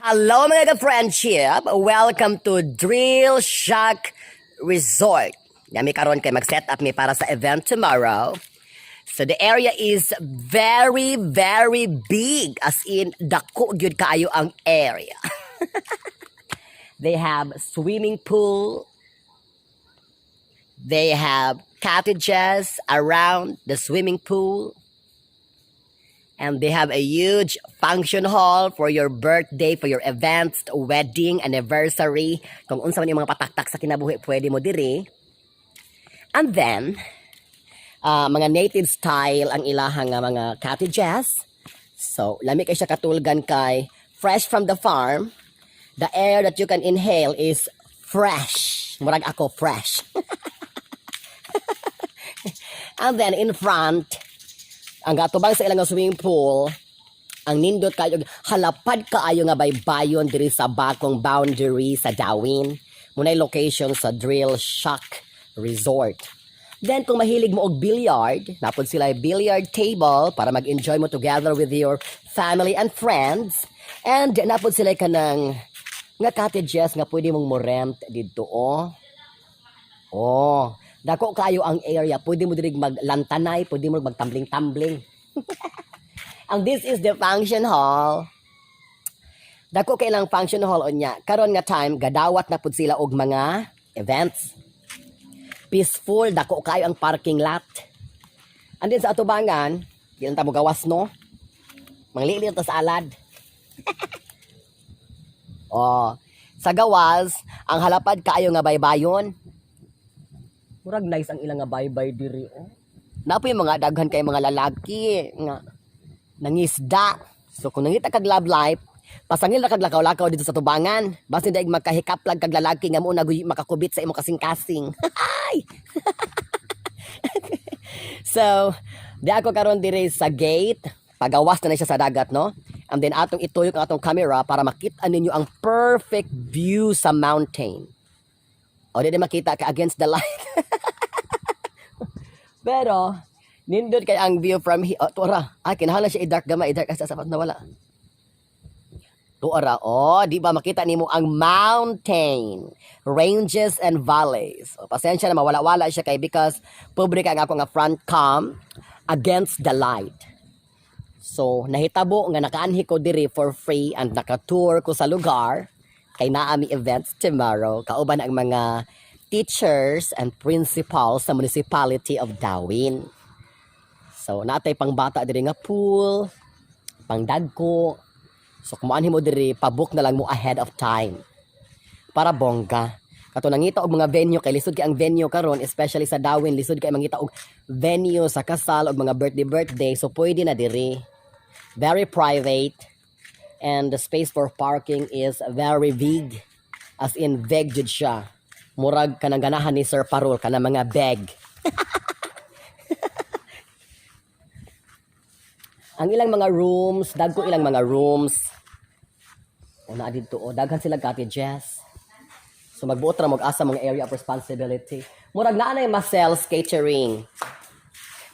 Hello, mga ka-friendship! Welcome to Drill Shack Resort. Nami karon kay mag-set up mi para sa event tomorrow. So the area is very, very big. As in, dako gyud kaayo ang area. They have swimming pool. They have cottages around the swimming pool. And they have a huge function hall for your birthday, for your events, wedding, anniversary. Kung unsa man yung mga pataktak sa kinabuhi, pwede mo diri. And then, mga native style ang ilahang nga mga cottages. So, lami kay siya katulgan kay fresh from the farm. The air that you can inhale is fresh. Murag ako, fresh. And then in front, ang gatubang sa ilang swimming pool, ang nindot kayo, halapad kaayo nga baybayon diri sa Bakong boundary sa Dauin. Munay location sa Drill Shack Resort. Then kung mahilig mo og billiard, napod sila billiard table para mag-enjoy mo together with your family and friends. And napod sila kanang nga cottages nga pwede mong mo rent didto, oh. Oh, dako kayo ang area. Pwede mo diri maglantanay, pwede mo magtambling-tambling. And this is the function hall. Dako kay lang function hall unya. Karon nga time gadawat na pud sila og mga events. Peaceful, dako kayo ang parking lot. And then sa atubangan, di lang ta mo gawas, no. Manglilit ta sa alad. Oh, sa gawas, ang halapad kaayo nga baybayon. Murag nice ang ilang nga baybay diri, oh. Napoy mga daghan kay mga lalaki nga nangisda. So kung nangita kag love life, pasangil na kag lakaw-lakaw dito sa tubangan. Basin daig magkahikaplag kag lalaki nga mo na makakubit sa imong kasing-kasing. Ay! So, di ako karon diri sa gate. Pagawas na na siya sa dagat, no? And then atong ituyok ang atong camera para makita ninyo ang perfect view sa mountain. O di makita ka against the light. Pero nindot kay ang view from here. Oh, tuara. Ay, kinahanglan siya i-dark gamay, i-dark asa sa nawala. Tuara. Oh, di ba makita nimo ang mountain, ranges and valleys? O, pasensya na mawala-wala siya kay because pobre ka nga ako nga front cam against the light. So, nahitabo nga nakaanhi ko diri for free and naka-tour ko sa lugar kay naa mi events tomorrow kauban ang mga teachers and principals sa Municipality of Dauin. So, natay pang bata diri nga pool, pang dagko. So, kung moanhi mo diri, pabook na lang mo ahead of time. Para bongga. Kato nangita og mga venue kay lisod kay ang venue karon, especially sa Dauin, lisod kay mangita og venue sa kasal og mga birthday birthday, so pwede na diri. Very private and the space for parking is very big. As in, big jud siya. Murag kanang ganahan ni Sir Parol kana mga bag. Ang ilang mga rooms, dagko ilang mga rooms. O naa didto, o daghan sila cottages. So magbuot ra mag asa mga area of responsibility. Murag naa na yung Marcel's Catering.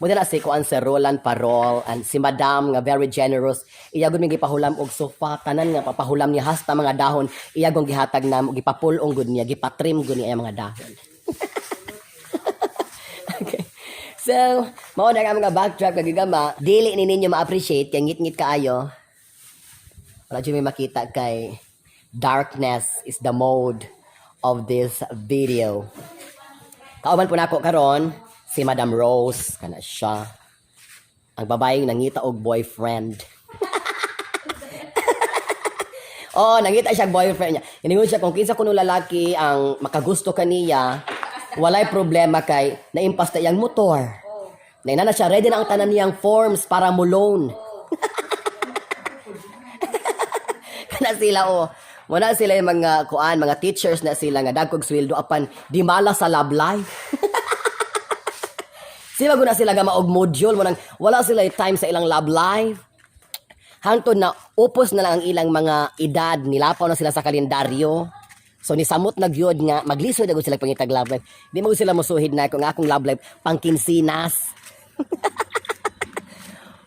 Mo na si kuan, si Roland Parol and si Madam nga very generous. Iya gud mi gipahulam og sofa, tanan nga papahulam niya hasta mga dahon. Iya gong gihatag na gipapulong gud niya, gipatrim gud niya ang mga dahon. Okay. So, mao na ang mga backdrop nga gigama. Dili ni ninyo ma-appreciate kay ngit-ngit kaayo. Wala jud may makita kay darkness is the mode of this video. Kauban po nako karon si Madam Rose, kana siya. Ang babaeng nangita og boyfriend. Oh, nangita siya og boyfriend niya. Iningon siya kung kinsa kuno lalaki ang makagusto kaniya, walay problema kay naimpas na iyang motor. Naina na siya, ready na ang tanan niyang forms para mo loan. Kana sila, oh. Wala sila yung mga kuan, mga teachers na sila nga dagkog sweldo apan di mala sa love life. Sila guna sila gama og module mo nang wala sila time sa ilang love life. Hangtod na upos na lang ang ilang mga edad, nilapaw na sila sa kalendaryo. So nisamot na gyud nga maglisod na gyud sila pangitag love life. Di mo sila mosuhid na kung akong love life pangkinsinas.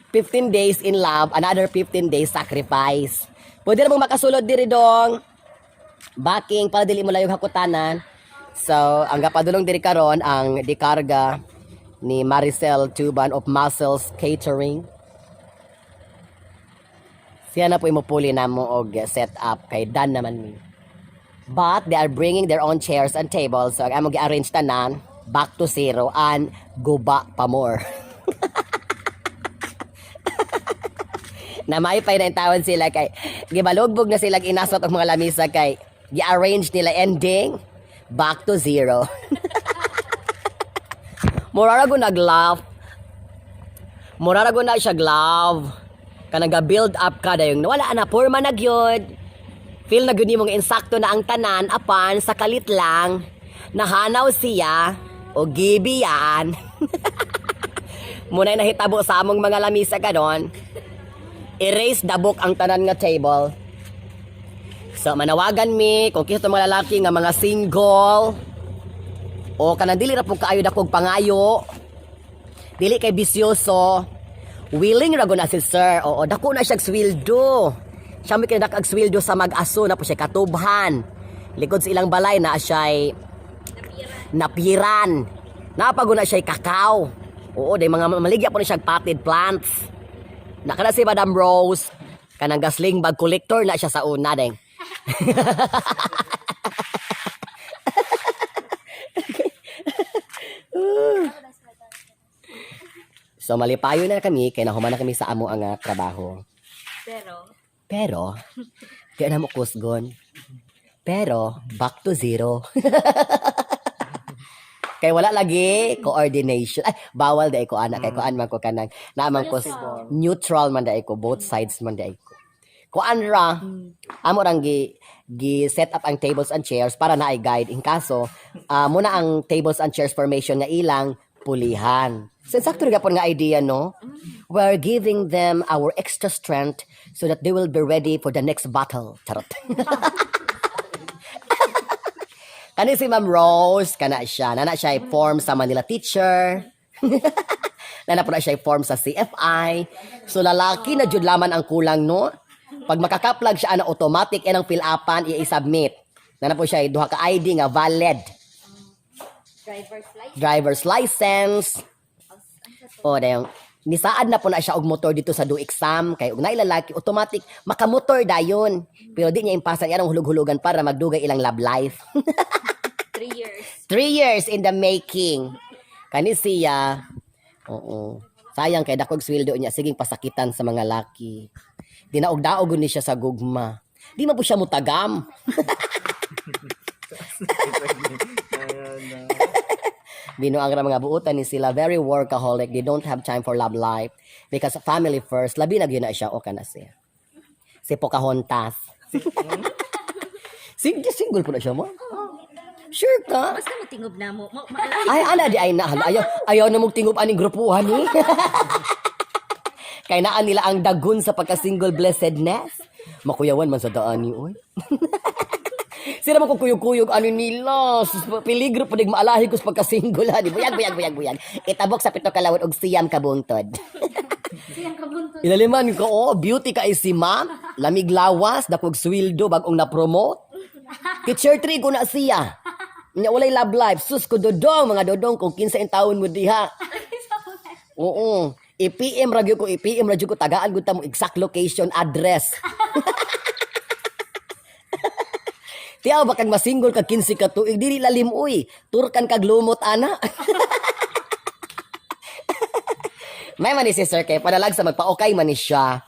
15 days in love, another 15 days sacrifice. Pwede na mong makasulod diri, dong. Backing para dili mo layog hakutanan. So, ang gapadulong diri karon ang dikarga ni Maricel Tuban of Muscles Catering. Siya na po imupuli na mo og set up kay done naman mi. But they are bringing their own chairs and tables. So, ang among gi-arrange tanan back to zero and guba pa more. Namaypay na tawon sila kay gibalugbog na sila, inasot ang mga lamisa kay gi-arrange nila, ending back to zero. Mura ra nag-laugh. Mura ra na siya love. Kanang ga-build up ka dayon wala na, porma na gyud. Feel na gyud nimo nga insakto na ang tanan, apan sa kalit lang nahanaw siya o gibiyan. Muna'y nahitabo sa among mga lamisa karon. Erase dabok ang tanan nga table. So manawagan mi kung kinsa mga lalaki nga mga single o kanang dili ra pud kaayo dakog pangayo, dili kay bisyoso, willing ra na si sir. Oo, dako na siya sweldo. Siya may kinadak sweldo sa mag-aso na po siya katubhan. Likod sa ilang balay na siya napiran. Napago na siya kakao. Oo, day mga maligya po na siya potted plants. Nakana si Madam Rose, kanang gasling bag collector na siya sa una deng. So malipayo na kami kay nahuman na kami sa amo ang trabaho. Pero, Pero di na mo kusgon. Pero back to zero. Kay wala lagi coordination. Ay, bawal dai ko ana kay kuan man ko kanang naman ko neutral man dai ko, both sides man dai ko. Kuan ra amo rang gi gi set up ang tables and chairs para naay guide in kaso muna ang tables and chairs formation nga ilang pulihan. So, sakto ra gapon nga idea, no? We're giving them our extra strength so that they will be ready for the next battle. Charot. Kani si Ma'am Rose, kana siya. Nana siya ay form sa Manila Teacher. Nana po na siya ay form sa CFI. So lalaki na jud laman ang kulang, no? Pag makakaplag siya ana, automatic ang fill upan i-submit. Nana po siya ay duha ka ID nga valid. Driver's license. Driver's license. O dayong nisaad na po na siya og motor dito sa do exam kay og naay lalaki, automatic makamotor dayon. Pero di niya impasan ang hulug-hulugan para magdugay ilang love life. 3 years. 3 years in the making. Kani siya. Oo. Sayang kay dakog sweldo niya, siging pasakitan sa mga laki. Dinaog-daog ni siya sa gugma. Di man po siya mutagam. Ayan na. Binuang ra mga buutan ni sila, very workaholic. They don't have time for love life because family first. Labi na gyud na siya o kana siya. Si Pocahontas. Single, single po na siya mo. Sure ka? Basta mo tingob na mo. Maalala. Ay, ana di ay na. Hala, ayaw, ayaw na mong tingob aning grupuhan ni. Kay naan nila ang dagun sa pagka-single blessedness. Makuyawan man sa daan ni, oy. Sila man kuyog-kuyog ano nila. Sus, peligro po maalahi ko sa pagka-single ani. Buyag, buyag, buyag, buyag. Itabok sa pito kalawon og siyam ka buntod. Siyang kabuntod. Ilaliman ko, oh, beauty ka si ma'am. Lamig lawas, dakog sweldo, bagong na-promote. Teacher 3 ko na siya. Nya walay love life. Sus ko dodong, mga dodong, kung kinsa in taon mo diha. Oo. I-PM ra gyud ko, i-PM ra gyud ko, tagaan gud ta mo exact location, address. Tiyaw ba kag masingle kag 15 ka tuig, dili lalim uy. Turkan kag lumot ana. May man ni si sir kay panalag sa magpaokay man ni siya.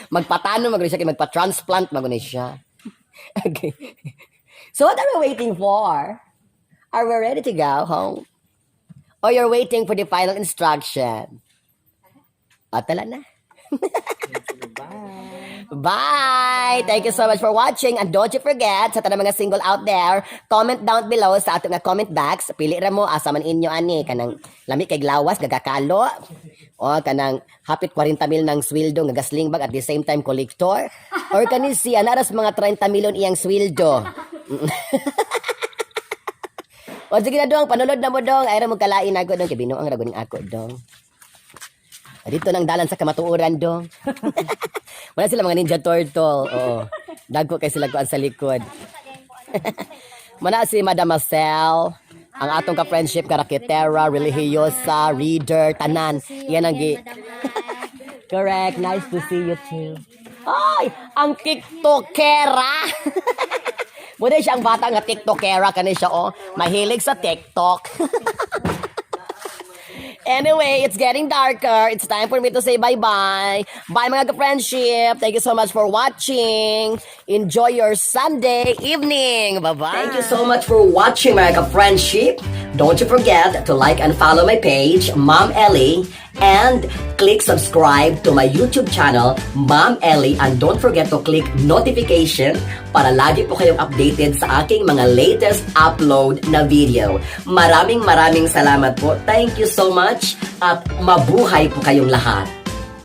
Magpatano man siya kay magpa-transplant man ni siya. Okay. So what are we waiting for? Are we ready to go home? Or you're waiting for the final instruction? O, tala na. Bye. Bye! Thank you so much for watching. And don't you forget, sa tanang mga single out there, comment down below sa atong nga comment box. Pili ra mo, asa man inyo ani. Kanang lami kay lawas, gagakalo. O kanang hapit 40 mil ng sweldo, nga gasling bag at the same time collector. Or kani siya, naras mga 30 milyon iyang sweldo. O sige na dong, panulod na mo dong. Ay ra mo kalain ako dong, kay binuang ra guning ako dong. Dito nang dalan sa kamatuoran dong. Wala sila mga Ninja Turtle. Oo. Dagko kay sila kuan sa likod. Mana si Madam Marcel, ang atong ka-friendship, karakitera, relihiyosa, reader, tanan. Yan ang gi. Correct. Nice to see you too. Ay, ang TikTokera. Muna siya ang bata nga TikTokera kani siya oh. Mahilig sa TikTok. Anyway, it's getting darker. It's time for me to say bye-bye. Bye, mga ka-friendship. Thank you so much for watching. Enjoy your Sunday evening. Bye-bye. Thank you so much for watching, mga ka-friendship. Don't you forget to like and follow my page, Mom Ellie, and click subscribe to my YouTube channel, Mom Ellie, and don't forget to click notification para lagi po kayong updated sa aking mga latest upload na video. Maraming maraming salamat po. Thank you so much at mabuhay po kayong lahat.